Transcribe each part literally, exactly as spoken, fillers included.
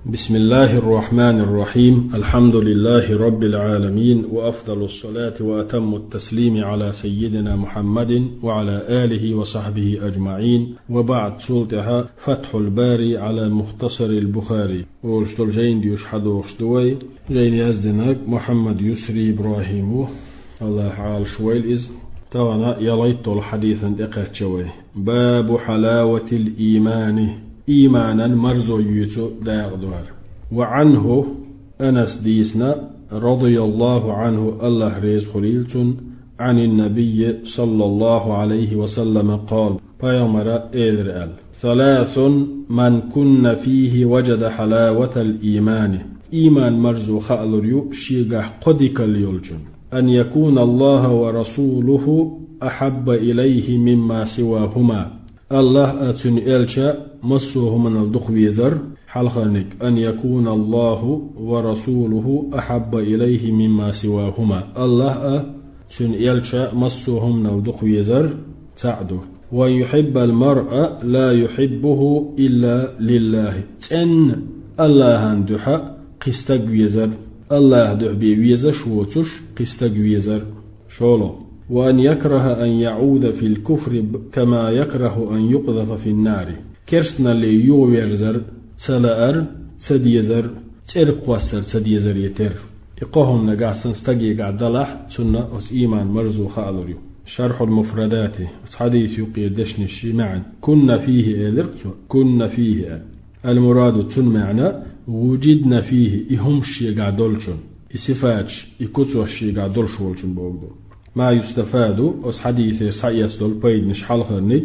بسم الله الرحمن الرحيم. الحمد لله رب العالمين، وأفضل الصلاة وأتم التسليم على سيدنا محمد وعلى آله وصحبه أجمعين. وبعد، цул тӀехьа فتح الباري على مختصر البخاري. Олуш долу жайна доьшуш хьадогӀуш ду вай. Жайна яздинарг Мухьаммад Юсри ИбрахӀим ву. АллахӀ Ӏалаш войла иза. Тахана ялхайтталгӀа хьадисана тӀекхаьчча вай. باب حلاوة الإيمان. Ийманан марзо йоьцу дакъа ду хӀара. وعنه, Анаса дийцина, رضي الله عنه, АллахӀ реза хуьлийла цунна, عن النبي صلى الله عليه وسلم قال, пайхамара элира аьлла: ثلاث من كن فيه وجد حلاوة الإيمان. Ийман марзо хаалур ю шегахь кхо дикалла йолчун: أن يكون الله ورسوله أحب إليه مما سواهما. АллахӀ а, цуьнан элча а массо а хӀуманал дукха везар, хьалхарниг: أن يكون الله ورسوله أحب إليه مما سواهما. АллахӀ а, цуьнан элча а массо а хӀуманал дукха везар, цхьаъ ду. وأن يحب المرء لا يحبه إلا لله. ЦӀенна АллахӀан дуьхьа кхин стаг везар, АллахӀан дуьхьа бен везаш воцуш кхин стаг везар. ШолгӀа. وأن يكره أن يعود في الكفر كما يكره أن يقذف في النار. Керстаналле юхаверзар ца лаар, ца дезар, цӀерга кхоссар ца дезаре терра. И кхо хӀума нагахь санна стагехь далахь, цунна оцу ийман марзо хаалур ю. شرح المفردات, оцу хьадиса юккъера дешнаш ши маьӀна. كن فيه элира цо, كن فيه аьлла. المراد, цуьнан маьӀна, وجدن فيه, и хӀумаш шегахь долчун, и сифаташ, и куцаш шегахь долуш волчун бохург ду. ما يستفاد, оцу хьадисера схьаэцна долу пайданаш хьалхарниг: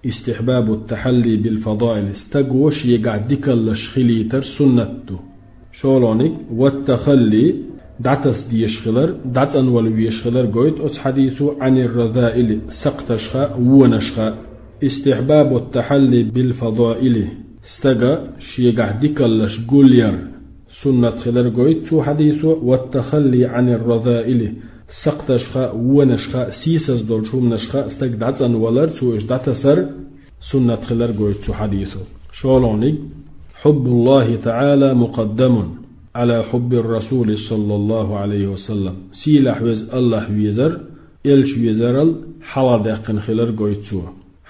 استحباب التحلي بالفضائل, стаго шегахь дикаллаш хилийтар суннат ду. ШолгӀаниг: والتخلي, дӀатаса дезаш хилар, дӀацӀанвала везаш хилар гойту оцу хьадисо, عن الرذائل, сакхташха, вонашха. استحباب التحلي بالفضائل, стага шегахь дикаллаш гулъяр суннат хилар гойту цу хьадисо, والتخلي عن الرذائل, сакхташха, вонашха, сийсаз долчу хӀуманашха стаг дӀацӀанвалар, цо уьш дӀатасар суннат хилар гойту цу хьадисо. ШолгӀаниг: حب الله تعالى مقدم على حب الرسول صلى الله عليه وسلم. Сийлахь веза АллахӀ везар, элча везарал хьалхадаьккхина хилар гойту цо.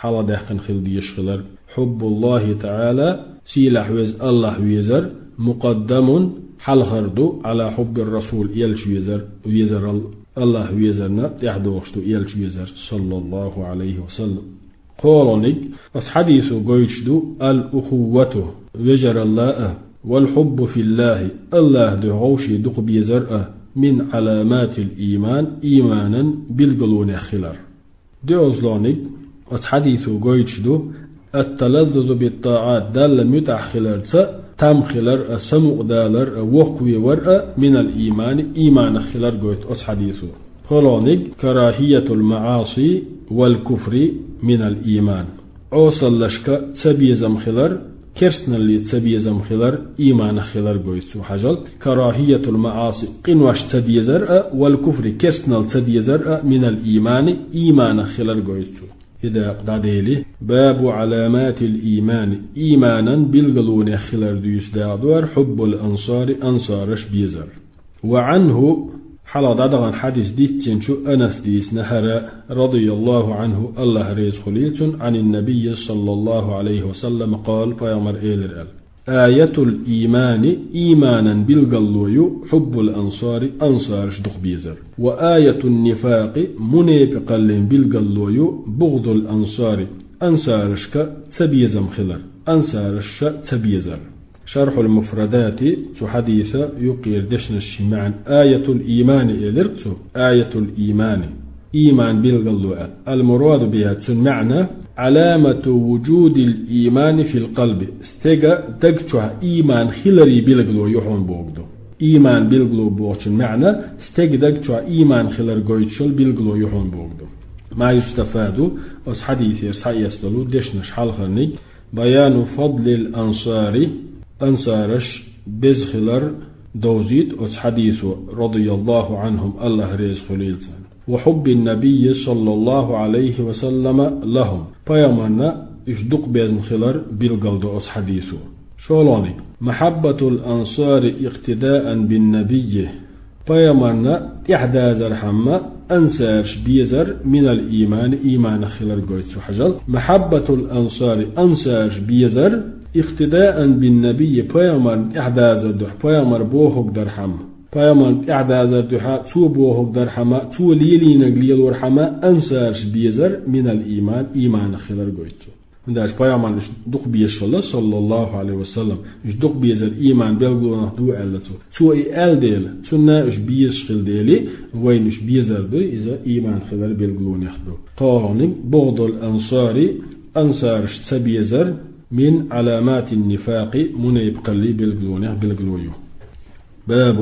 Хьалхадаьккхина хила дезаш хилар. حب الله تعالى, сийлахь веза АллахӀ везар, مقدم, хьалхара ду, على حب الرسول, элча везар, везарал, АллахӀ везарна тӀаьхьадогӀуш ду элча везар, صلى الله عليه وسلم. КхоалгӀаниг, оцу хьадисо гойтуш ду الأخوة, вежаралла а, والحب في الله, АллахӀан дуьхьа вовшийн дукха безар а, من علامات الإيمان, ийманан билгалонех хилар. ДоьалгӀаниг, оцу хьадисо гойтуш ду التلذذ بالطاعات, Далла муьтӀахь хиларца там хилар а, самукъадалар а, воккхавевар а, من الإيمان, ийманах хилар гойту оцу хьадисо. ПхоьалгӀаниг: كراهية المعاصي والكفر من الإيمان. Ӏесаллашка цабезам хилар, керстаналле цабезам хилар ийманах хилар гойту цо. Хьажал, كراهية المعاصي, къинош ца дезар а, والكفر, керстаналла ца дезар а, من الإيمان, ийманах хилар гойту цо. И дакъа дӀадели, باب علامات الإيمان, ийманан билгалонех хилар дуьйцу дакъа ду хӀара, حب الأنصار, ансараш безар. وعنه, хьалха дӀадахана хьадис дийцинчу Анаса дийцина хӀара, رضي الله عنه, АллахӀ реза хуьлийла цунна, عن النبي صلى الله عليه وسلم قال, пайхамара элира аьлла: آية الإيمان, ийманан билгало ю, حب الأنصار, ансараш дукха безар. وآية النفاق, мунепикъаллин билгало ю, بغض الأنصار, ансарашка цабезам хилар, ансараша цабезар. شرح المفردات, цу хьадиса юккъера дешнаш ши маьӀна. آية الإيمان элира цо, آية الإيمان, ийман билгало аьлла. المراد بها, цуьнан маьӀна: علامة وجود الإيمان في القلب, стеган даг чохь ийман хиларе билгало ю хьуна бохург ду. Ийман билгало бохучун маьӀна: стеган даг чохь ийман хилар гойтуш йолу билгало ю хьуна бохург ду. ما يستفاد, оцу хьадисера схьаэцна долу дешнаш хьалхарниг: بيان فضل الأنصار, ансараш беза хилар довзуьйту оцу хьадисо, رضي الله عنهم, АллахӀ реза хуьлийла царна. وحب النبي صلى الله عليه وسلم لهم, пайхамарна уьш дукха безна хилар билгал до оцу хьадисо. ШолгӀаниг. محبة الأنصار اقتداء بالنبي. Пайхамарна тӀаьхьадазар хӀама ансараш безар минал иймани, ийманах хилар гойту хьажал. محبة الأنصار, ансараш безар, اقتداء بالنبي, пайхамарна тӀаьхьадазар духьа, пайхамар бохург дар хӀама. Пайхамарна тӀаьхьадазар духьа, цо бохург дар хӀама, цо лелийнарг лелор хӀама ансараш безар минал иймани, ийманах хилар гойту. ХӀунда аьлча пайхамарна уьш дукха безаш хилла, صلى الله عليه وسلم. Уьш дукха безар ийман белгалонех ду аьлла цо. Цо и аьлла дела, цунна уьш безаш хилла дели, вайна уьш безар ду, иза ийман хилар белгалонех ду. КхоалгӀаниг. بغض الأنصار, ансараш ца безар, من علامات النفاق, мунепакъалли белгалонех белгало ю. باب,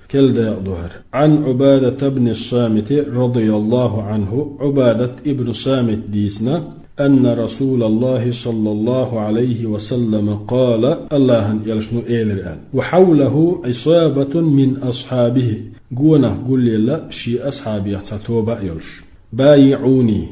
кел дакъа ду хӀара. عن عبادة بن الصامت رضي الله عنه, Ӏубадат ибн Самит дийцина, أن رسول الله صلى الله عليه وسلم قال, АллахӀан элчано элира аьлла. وحوله عصابة من أصحابه, гонах гулъелла шен асхьабех цхьа тоба а йолуш. بايعوني,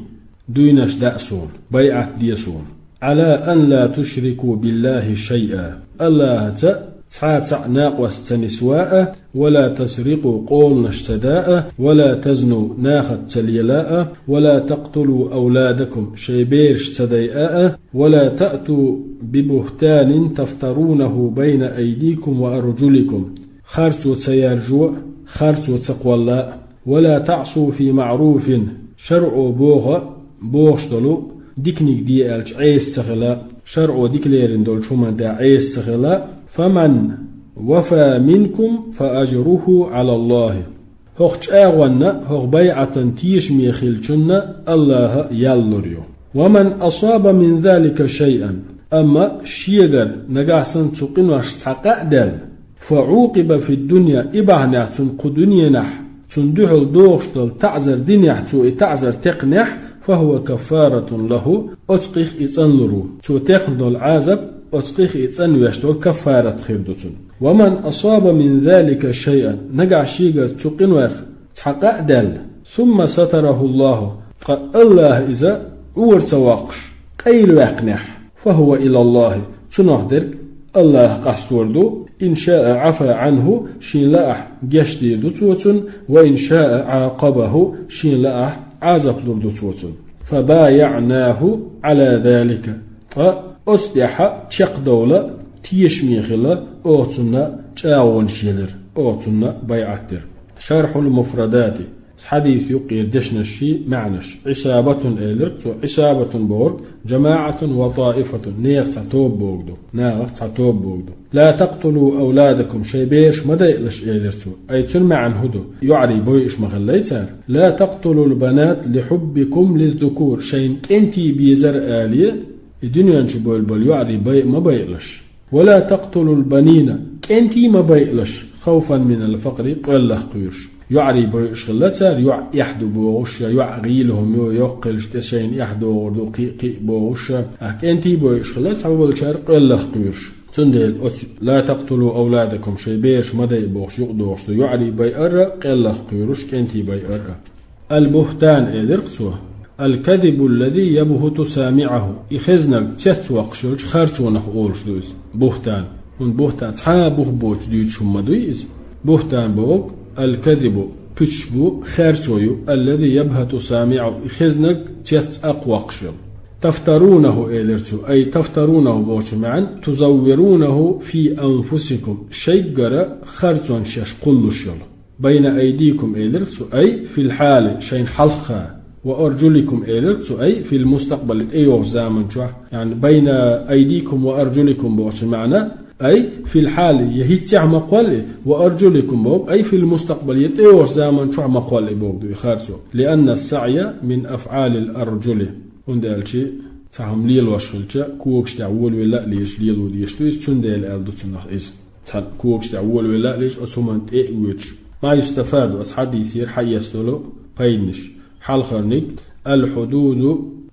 дуйнаш даьа суна, байӀат де суна. على أن لا تشركوا بالله شيئا, АллахӀаца цхьа а цхьаъ накъост ца нисва а, ولا تسرقوا, къоланаш ца да а, ولا تزنوا, нахаца ца лела а, ولا تقتلوا أولادكم, шайн бераш ца дайа а, ولا تأتوا ببهتان تفترونه بين أيديكم وأرجلكم, харцо ца яржо а, харцо ца кхолла а, ولا تعصوا في معروف, шарӀо боху, бохуш долу, диканиг де аьлча Ӏеса ца хила, шарӀо дика лерина долчу хӀуманна тӀехь Ӏеса ца хила, فمن وفى منكم فأجره على الله. ХӀокху чӀагӀонна, хӀокху байӀатан тешаме хиллачунна АллахӀа ял лур ю. ومن أصاب من ذلك شيئا, амма шегара нагахь санна цу къиношца цхьа къа а даьлла, فعوقب في الدنيا, и бахьанехь цунна кху дуьненахь, цунна дуьхьал дохуш долу таӀзар динехь цо и таӀзар текхнехь, فهو كفارة له, оцу къих и цӀанлур ву. Цо текхна долу Ӏазап, оцу къих и цӀанвеш долу каффарат хир ду цунна. ومن أصاب من ذلك شيئا, нагахь шегара цу къинойх цхьа къа а даьлла, ثم ستره الله, ткъа АллахӀа иза Ӏора ца воккхуш, къайлаваьккхинехь, فهو إلى الله, цунах дерг АллахӀа къастор ду, إن شاء عفا عنه, шен лаахь гечдийр ду цо цунна, وإن شاء عاقبه, шен лаахь Ӏазап лур ду цо цунна. فبايعناه على ذلك. Ткъа оцу тӀехь чекхдовла, тешаме хила, оха цунна чӀагӀонаш елира, оха цунна байӀат дира. شرح المفردات. Хьадис юккъера дешнаш ши маьӀнаш. عصابة элира цо, عصابة бохург جماعة وطائفة, нехан цхьа тоба бохург ду, нахах цхьа тоба бохург ду. لا تقتلوا أولادكم, шайн бераш ма дайалаш, элира цо. Ай, цуьнан маьӀна хӀун ду? ЙоӀарий бойуш ма хиллий цара. لا تقتلوا البنات لحبكم للذكور, шайна кӀентий безар алий, и дуьнен чу бевлла болу йоӀарий бай-, ма байалаш. ولا تقتلوا البنين, кӀентий ма байалаш, خوفا من الفقر, къоьллах кхоьруш. ЙоӀарий бойуш хилла цара, йоӀ эхь ду бохуш, я йоӀ гӀийла хӀума ю, йоккха хилча тӀе шайна эхь догӀур ду, кхин а, кхин а бохуш, а кӀентий бойуш хилла цхьаболчара къоьллах кхоьруш. Цундела оцу لا تقتلوا أولادكم, шайн бераш ма дайа бохуш юкъадогӀуш ду, йоӀарий байар а, къоьллах кхоьруш, кӀентий байар а. البهتان элира цо. الكذب الذي يبهت سامعه. И хезнарг цецвоккхуш йолчу харцонах олуш ду иза. Бухтан. ХӀунда бухтан? Цхьа а бух боцу дуьйцуш хӀума ма дуй иза. Бухтан бохург الكذب, пуьчаш бу, харцо ю, الذي يبهت سامعه, и хезнарг цец а кхоккхуш йолу. تفترونه элира цо. Ай, تفترونه бохучу маьӀна, تزورونه في أنفسكم, шайггара харцонаш шаьш кхуллуш йолу. بين أيديكم элира цо, ай, في الحال, шайна хьалха, وأرجلكم элира цо, ай, في المستقبل, тӀейогӀучу заман чохь, яъни, بين أيديكم وأرجلكم бохучу маьӀна, ай, في الحال, я хӀинццехь ма кхолла, وأرجلكم боху, ай, في المستقبل, я тӀейогӀучу заман чохь ма кхолла боху ду и харцо. لأن السعي من أفعال الأرجل. ХӀунда аьлча, цхьа хӀума лелош хилча, когаш тӀехь волавелла а лелаш лело дезаш ду иза, цундела аьлла ду цунах иза. Цхьана когаш тӀехь волавелла а лелаш, оцу хӀуманна тӀе а воьдуш. ما يستفاد, оцу хьадисера хьаэца долу пайданаш. Хьалхарниг, الحدود,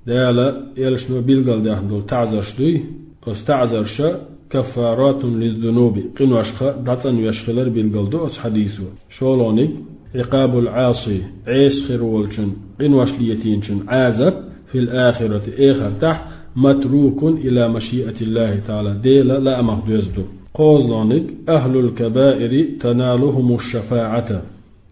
Дала элчано билгалдаьхна долу таӀзарш дуй, оцу таӀзарша كفارات للذنوب, къиношха дӀацӀанвеш хилар билгал ду оцу хьадисо. ШолгӀаниг, عقاب العاصي, Ӏеса хир волчун, къинош летийначун Ӏазап, في الآخرة, эхартахь, متروك إلى مشيئة الله تعالى, Дела лаамах доьзна ду. КхозлагӀниг: أهل الكبائر تنالهم الشفاعة.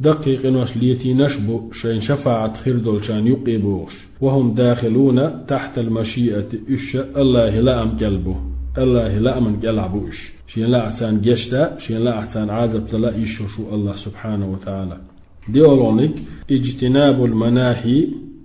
Даккхий къинош летийнарш бу шайн шафаӀат хир долчарна юкъе бохуш. وهم داخلون تحت المشيئة, уьш АллахӀа лаам кӀел бу. АллахӀа лааман кӀелахь бу уьш. Шен лаахьцарна гечда, шен лаахьцарна Ӏазап дала йиш йолуш ву АллахӀ субхьанаху ва таӀала. ДиълагӀниг: اجتناب المناهي,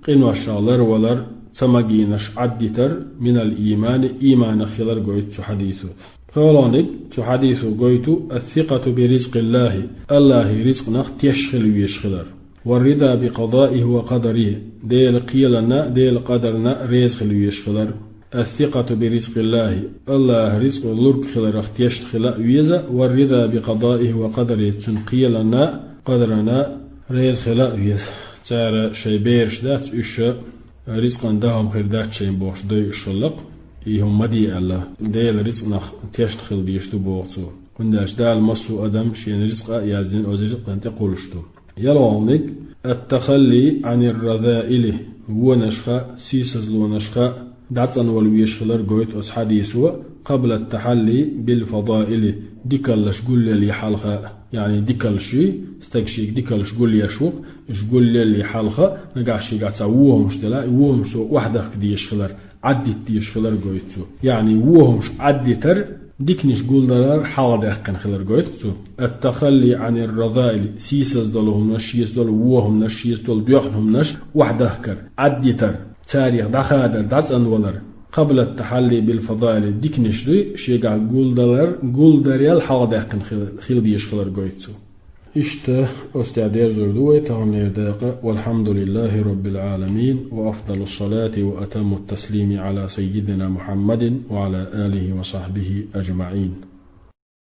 къиношах ларвалар, ца магийнарш Ӏаддитар, من الإيمان, ийманах хилар гойту цу хьадисо. ПхоьалгӀниг, цу хьадисо гойту الثقة برزق الله, АллахӀа рицкъанах теш хила везаш хилар. والرضا بقضائه وقدره, Делан кхеланна, Делан къадарна реза хила везаш хилар. الثقة برزق الله, АллахӀа рицкъ лург хиларах тешна хила а веза, والرضا بقضائه وقدره, цуьнан кхеланна, къадарна реза хила а веза. Цара шайн бераш дац, уьш рицкъан дахам хир дац шайна бохуш дойуш хилла-кх, и хӀума ма де аьлла. Делан рицкъанах тешна хила дезаш ду боху цо. ХӀунда аьлча Дала массо а адам шена рицкъа а яздина, оцу рицкъана тӀе кхуллуш ду. ЯлхолгӀниг: التخلي عن الرذائل, вонашха, сийсазлонашха дӀацӀанвала везаш хилар гойту оцу хьадисо, قبل التحلي بالفضائل, дикаллаш гулъяле хьалха, яъни дикаллаш, стаг шега дикаллаш гулъеш ву-кх, уьш гулъяле хьалха, нагахь шегахь цхьа вон хӀумнаш делахь, и вон хӀумнаш цо охьадахка дезаш хилар, Ӏаддита дезаш хилар гойту цо. Яъни вон хӀумнаш Ӏаддитар, диканаш гулдалар хьалхадаьккхина хилар гойту цо. التخلي عن الرذائل, сийсаз долу хӀуманаш, шеца долу вон хӀуманаш, шеца долу доьхна хӀуманаш охьадахкар, Ӏаддитар, царех дӀахадар, дӀацӀанвалар. قبل التحلي بالفضائل, диканаш дуй, шегахь гулдалар, гулдарел хьалхадаьккхина хила, хила дезаш хилар гойту цо. Иштта, оцу тӀехь дерзор ду вай таханлера дакъа. والحمد لله رب العالمين، وأفضل الصلاة وأتم التسليم على سيدنا محمد وعلى آله وصحبه أجمعين.